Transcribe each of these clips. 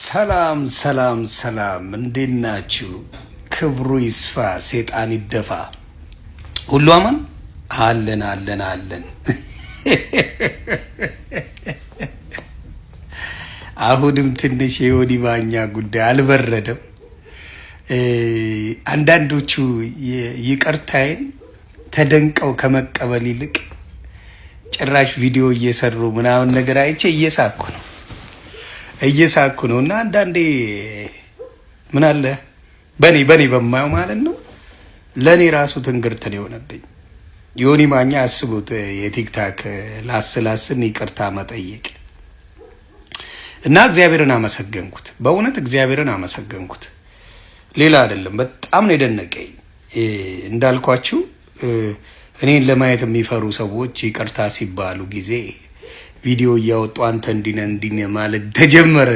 ሰላም ሰላም ሰላም፣ እንዴት ናችሁ? ክብሩ ይስፋ፣ ሴጣን ይደፋ። ሁሉ አማን አለን አለን አለን። አሁንም ትንሽ የዮኒ ማኛ ጉዳይ አልበረደም። አንዳንዶቹ ይቅርታዬን ተደንቀው ከመቀበል ይልቅ ጭራሽ ቪዲዮ እየሰሩ ምናምን ነገር አይቼ እየሳኩ ነው። እና አንዳንዴ ምን አለ በኔ በማየው ማለት ነው፣ ለእኔ ራሱ ትንግርት ነው የሆነብኝ። ዮኒ ማኛ አስቡት፣ የ TikTok ላስላስን ይቅርታ መጠየቅ እና እግዚአብሔርን አመሰገንኩት። በእውነት እግዚአብሔርን አመሰገንኩት። ሌላ አይደለም። በጣም ነው የደነቀኝ። እንዳልኳችሁ እኔን ለማየት የሚፈሩ ሰዎች ይቅርታ ሲባሉ ጊዜ ቪዲዮ እያወጡ አንተ እንዲነ እንዲነ ማለት ተጀመረ።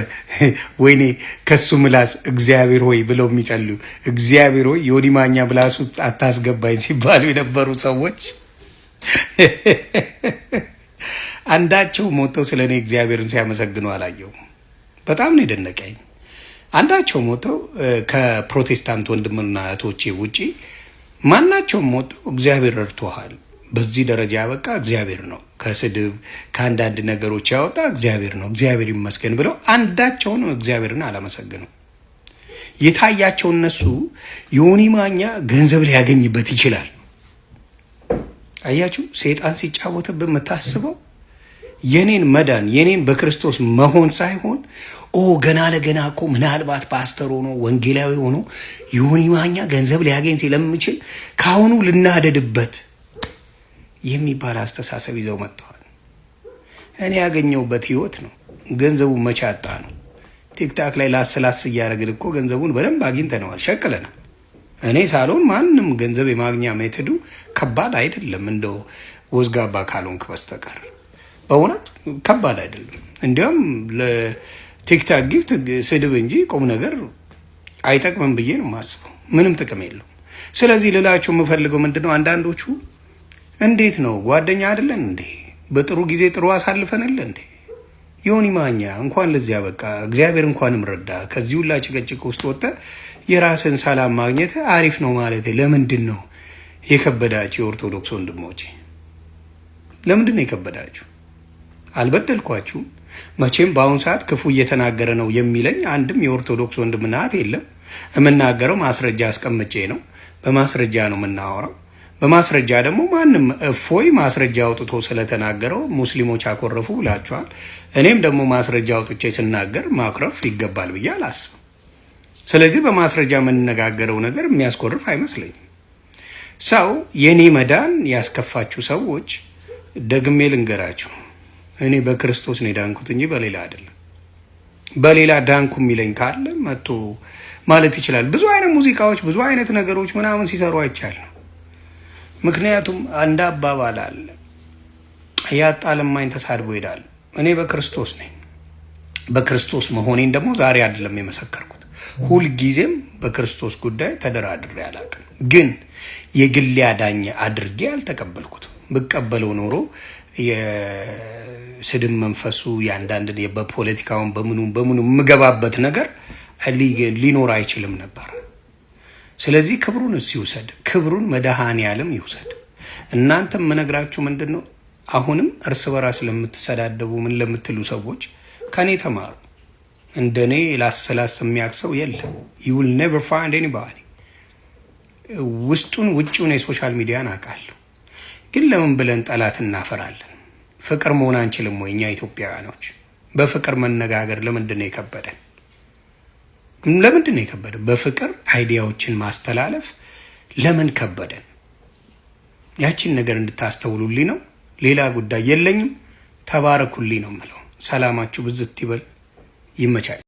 ወይኔ ከሱ ምላስ እግዚአብሔር ሆይ ብለው የሚጸልዩ፣ እግዚአብሔር ሆይ ዮኒ ማኛ ምላስ ውስጥ አታስገባኝ ሲባሉ የነበሩ ሰዎች አንዳቸው ሞተው ስለ እኔ እግዚአብሔርን ሲያመሰግኑ አላየሁም። በጣም ነው የደነቀኝ። አንዳቸው ሞተው ከፕሮቴስታንት ወንድምና እህቶቼ ውጪ ማናቸውም ሞተው እግዚአብሔር ረድቶሃል፣ በዚህ ደረጃ ያበቃ እግዚአብሔር ነው፣ ከስድብ ከአንዳንድ ነገሮች ያወጣ እግዚአብሔር ነው፣ እግዚአብሔር ይመስገን ብለው አንዳቸውን እግዚአብሔርን አላመሰግነው። የታያቸው እነሱ ዮኒ ማኛ ገንዘብ ሊያገኝበት ይችላል። አያችሁ፣ ሰይጣን ሲጫወትብህ የምታስበው የኔን መዳን የኔን በክርስቶስ መሆን ሳይሆን ኦ ገና ለገና እኮ ምናልባት ፓስተር ሆኖ ወንጌላዊ ሆኖ ዮኒ ማኛ ገንዘብ ሊያገኝ ስለሚችል ከአሁኑ ልናደድበት የሚባል አስተሳሰብ ይዘው መጥተዋል። እኔ ያገኘሁበት ህይወት ነው። ገንዘቡ መቼ አጣ ነው። TikTok ላይ ላስላስ እያደረግን እኮ ገንዘቡን በደንብ አግኝተነዋል፣ ሸቅለናል። እኔ ሳልሆን ማንም ገንዘብ የማግኛ method ኡ ከባድ አይደለም፣ እንደው ወዝጋባ ካልሆንክ በስተቀር በእውነት ከባድ አይደለም። እንዲያውም ለ TikTok gift ስድብ እንጂ ቁም ነገር አይጠቅምም ብዬ ነው የማስበው። ምንም ጥቅም የለውም። ስለዚህ ልላችሁ የምፈልገው ምንድነው፣ አንዳንዶቹ እንዴት ነው ጓደኛ አይደለን እንዴ? በጥሩ ጊዜ ጥሩ አሳልፈንል እንዴ? ዮኒ ማኛ እንኳን ለዚያ በቃ እግዚአብሔር እንኳንም ረዳ። ከዚህ ሁላ ጭቅጭቅ ውስጥ ወጥተ የራስን ሰላም ማግኘት አሪፍ ነው ማለት ለምንድን ነው የከበዳችሁ? የኦርቶዶክስ ወንድሞቼ ለምንድን ነው የከበዳችሁ? አልበደልኳችሁም። መቼም በአሁኑ ሰዓት ክፉ እየተናገረ ነው የሚለኝ አንድም የኦርቶዶክስ ወንድምና እህት የለም። የምናገረው ማስረጃ አስቀምጬ ነው። በማስረጃ ነው የምናወራው። በማስረጃ ደግሞ ማንም እፎይ ማስረጃ አውጥቶ ስለተናገረው ሙስሊሞች አኮረፉ ብላችኋል። እኔም ደግሞ ማስረጃ አውጥቼ ስናገር ማኩረፍ ይገባል ብዬ አላስብም። ስለዚህ በማስረጃ የምንነጋገረው ነገር የሚያስኮርፍ አይመስለኝም። ሰው የኔ መዳን ያስከፋችሁ ሰዎች ደግሜ ልንገራችሁ፣ እኔ በክርስቶስ ነው የዳንኩት እንጂ በሌላ አይደለም። በሌላ ዳንኩ የሚለኝ ካለ መጥቶ ማለት ይችላል። ብዙ አይነት ሙዚቃዎች፣ ብዙ አይነት ነገሮች ምናምን ሲሰሩ አይቻለሁ። ምክንያቱም አንድ አባባል አለ፣ ያጣ ለማኝ ተሳድቦ ይሄዳል። እኔ በክርስቶስ ነኝ። በክርስቶስ መሆኔን ደግሞ ዛሬ አይደለም የመሰከርኩት። ሁልጊዜም በክርስቶስ ጉዳይ ተደራድሬ አላውቅም። ግን የግሌ አዳኝ አድርጌ አልተቀበልኩትም። ብቀበለው ኖሮ የስድብ መንፈሱ የአንዳንድ በፖለቲካውን በምኑ በምኑ የምገባበት ነገር ሊኖር አይችልም ነበር። ስለዚህ ክብሩን እሱ ይውሰድ፣ ክብሩን መድኃኔዓለም ይውሰድ። እናንተም የምነግራችሁ ምንድን ነው፣ አሁንም እርስ በራስ ለምትሰዳደቡ ምን ለምትሉ ሰዎች ከኔ ተማሩ። እንደኔ ላስላስ የሚያውቅ ሰው የለም። You will never find anybody። ውስጡን ውጭውን የ social media ን አውቃለሁ። ግን ለምን ብለን ጠላት እናፈራለን? ፍቅር መሆን አንችልም ወይ? እኛ ኢትዮጵያውያኖች በፍቅር መነጋገር ለምንድን ነው የከበደን? ለምንድን ነው የከበደን? በፍቅር idea ዎችን ማስተላለፍ ለምን ከበደን? ያችን ነገር እንድታስተውሉልኝ ነው። ሌላ ጉዳይ የለኝም። ተባረኩልኝ ነው የምለው። ሰላማችሁ ብዝት ይበል። ይመቻል።